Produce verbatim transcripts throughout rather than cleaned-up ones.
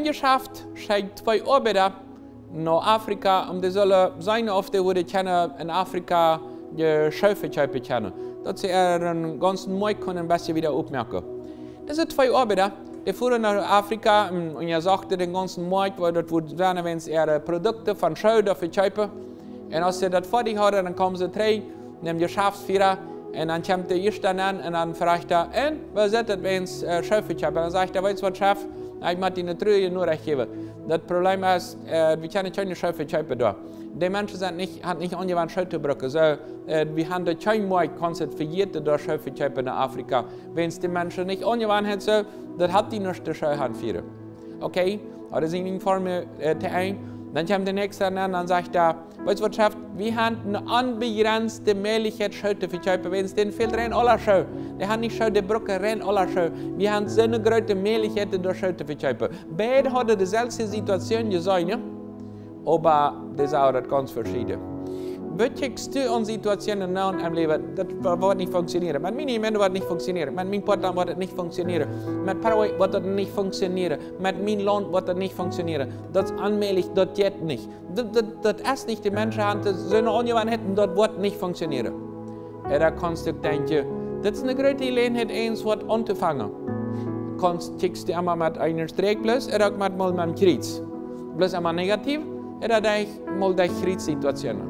Jeschaft schekjt twee Oabeida no Afrika, om dee sullen seenen, auf dee wudden kjennen en Afrika de Schoo vekjeepen kjennen, daut see äaren gaunzen Moakjt kunnen een bät wieda opmoaken. Dise twee Oabeida, dee fuaren no Afrika un, un unjasochten dän gaunzen Moakjt, woo daut wudd sennen, wan see äare Produkten von Schoo doa vekjeepen. Un aus see daut foadich hauden, dan kjeemen see trigj no dän Jeschaftsfiera. Un dan kjemt de ieeschta nenn un dan fruacht hee: "Un, woo sitt daut, wan wie, äh, Schoo vekjeepen?" Dan sajcht hee: "Weetst waut, Chef? Ekj mott die eene truarje Norecht jäwen. Daut Problem es, äh, wie kjennen kjeene Schoo vekjeepen doa. Dee Menschen sent nich, haben nich aunjewant Schoo to brucken. Soo, äh, wie haben doa kjeen Moakjt, kaust daut vejäten, doa Schoo vekjeepen no Afrika. Wan dee Menschen nich aunjewant sent, soo, daut haft die nuscht to Schoo han fieren." Okay, daut es eene Form, äh, to een. Dan kjemt de näakjsta nenn un dan sajcht hee: "Weetst waut, Chef? Wie haben eene onbejrenzte Mäajlichkjeit, Schoo to vekjeepen. Wan dee fält rein aule Schoo. Dee haben nich Schoo, dee brucken rein aule Schoo. Wie haben soone groote Mäajlichkjeit, doa Schoo to vekjeepen." Beid hauden deeselwje Situation jeseenen, jo? Oba dee sagen daut gaunz veschieden. Woo kjikjst du aun Situationen aun em Läwen? Daut wo-, woat nich funktionieren. Met miene Jemeent woat daut nich funktionieren. Met mien Poatna woat daut nich funktionieren. Met Paraguay woat daut nich funktionieren. Met mien Launt woat daut nich funktionieren. Daut es onmäajlich, daut jeit nich. Daut, daut, daut es nich, de Menschen haben soone Aunjewanheiten, daut woat nich funktionieren. Ooda kaust du denkjen, daut es eene groote Jeläajenheit, eent waut auntofangen. Kaust, kjikjst du emma met eenen Strakj bloos, ooda uk met mol met een Kjriez. Bloos emma negativ, ooda denkj mol de Kjriezsituation. Daut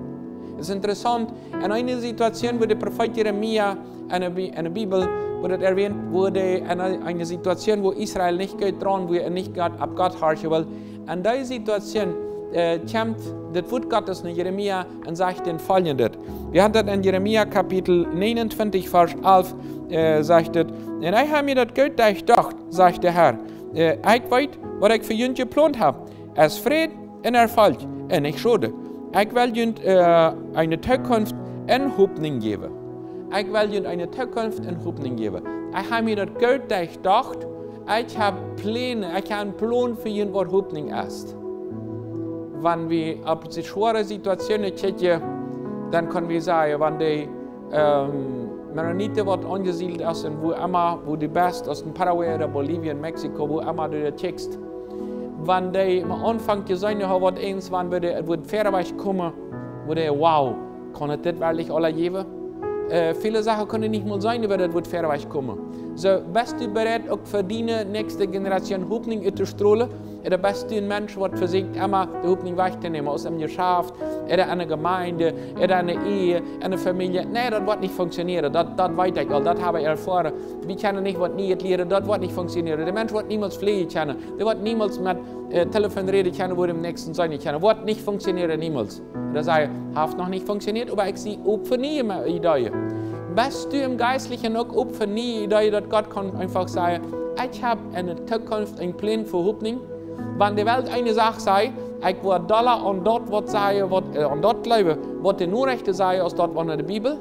es interessaunt, en eene Situation, woo de Profeet Jeremia en de Bi-, en de Bibel, woo daut erwähnt woat, en eene, eene Situation, woo Israel nich goot droagen wia un nich Gott, opp Gott horchen wull. En dee Situation, äh, kjemt daut Wuat Gottes no Jeremia un sajcht dan foljendet. Wie haben daut en Jeremia Kapitel negenuntwintich, Varsch alf, äh, sajcht et: "Un ekj hab mie daut goot derchdocht, sajcht de Herr. Äh, ekj weet, waut ekj fa junt jeplont hab. Es Fräd un Erfolg un nich Schoden. Ekj well junt, äh, eene Zukunft un Hopninj jäwen. Ekj well junt eene Zukunft un Hopninj jäwen. Ekj hab mie daut goot derchdocht. Ekj hab Pläne, ekj hab eenen Plon fa junt, waut Hopninj es." Wan wie opp dee schwoare Situationen kjikjen, dan kjenn wie sajen, wan de, ähm, Mennoniten, waut aunjesiedelt es un woo emma, woo du best, aus en Paraguay ooda Bolivien, Mexiko, woo emma du daut kjikjst. Wan dee aum Aunfank jeseenen haben, waut eent, wan wudden, et wudd wieda wajchkomen, wudden: "Wow, kaun et dit werkjlich aula jäwen?" Äh, väle Sachen kjennen nich mol seenen, woo daut wudd wieda wajchkomen. Soo, best du bereit, uk fa diene näakjste Generation Hopninj uttostrolen? Ooda best du een Mensch, waut vesieekjt emma de Hopninj wajchtonämen, aus em Jeschaft, ooda en de Jemeent, ooda en de Ehe, en de Famielje? "Nä, daut woat nich funktionieren. Daut, daut weet ekj aul, daut hab ekj erfoaren. Wie kjennen nich waut Nieet lieren, daut woat nich funktionieren. De Mensch woat niemols fleajen kjennen. Dee woat niemols met, äh, Telefon räden kjennen, woo däm näakjsten seenen kjennen. Woat nich funktionieren, niemols." Dan saj ekj: "Haft noch nich funktioniert, oba ekj sie op fa niee Ideeen." Best du em Jeistlichen uk op fa niee Ideeen, daut Gott kaun eefach sajen: "Ekj hab en de Zukunft een Plon fa Hopninj"? Wan de Welt eene Sach sajcht, ekj woa dolla aun daut waut sajen, waut, äh, aun daut jleewen, waut de Norechten sajen, aus daut waut en de Bibel.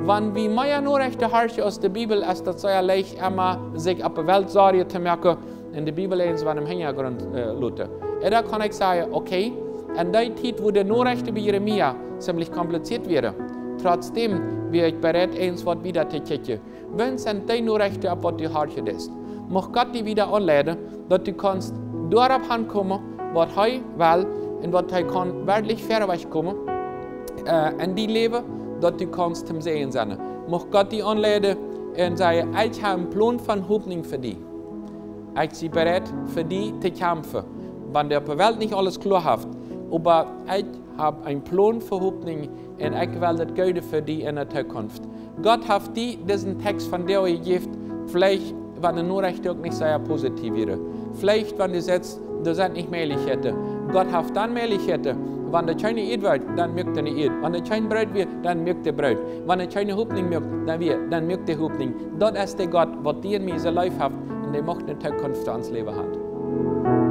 Wan wie mea Norechten horchen aus de Bibel, es daut sea leicht, emma sikj opp de Welt Sorjen to moaken un de Bibel eent waut em Hinjagrunt, äh, loten. Un dan kaun ekj sajen: "Okay, en dee Tiet, woo de Norechten bie Jeremia ziemlich kompliziert wieren, trotzdäm wia ekj bereit, eent waut wieda to kjikjen. Waut sent dee Norechten, opp waut du horchen deist?" Mucht Gott die wieda aunleiden, daut du kaust doaropp aunkomen, waut hee well un waut hee kaun werkjlich wieda wajchkomen, äh, en dien Läwen, daut du kaust toom Säajen sennen. Mucht Gott die aunleiden un sajen: "Ekj hab een Plon von Hopninj fa die. Ekj sie bereit, fa die to kjamfen, wan de Welt nich aules kloa haft. Oba ekj hab een Plon fa Hopninj un ekj well daut Goode fa die en de Zukunft." Gott haft die disen Tekjst vondoag jejäft, veleicht wan de Norechten uk nich sea positiv wieren. Veleicht wan du sajchst, doa sent nich Mäajlichkjeiten. Gott haft dan Mäajlichkjeiten. Wan doa kjeene Ieed woat, dan moakt hee eene Ieed. Wan doa kjeen Broot wia, dan moakt hee Broot. Wan doa kjeene Hopninj moakt, dan wia, dan moakt hee Hopninj. Daut es de Gott, waut die un mie soo leef haft un dee mucht eene Zukunft fa ons Läwen haben.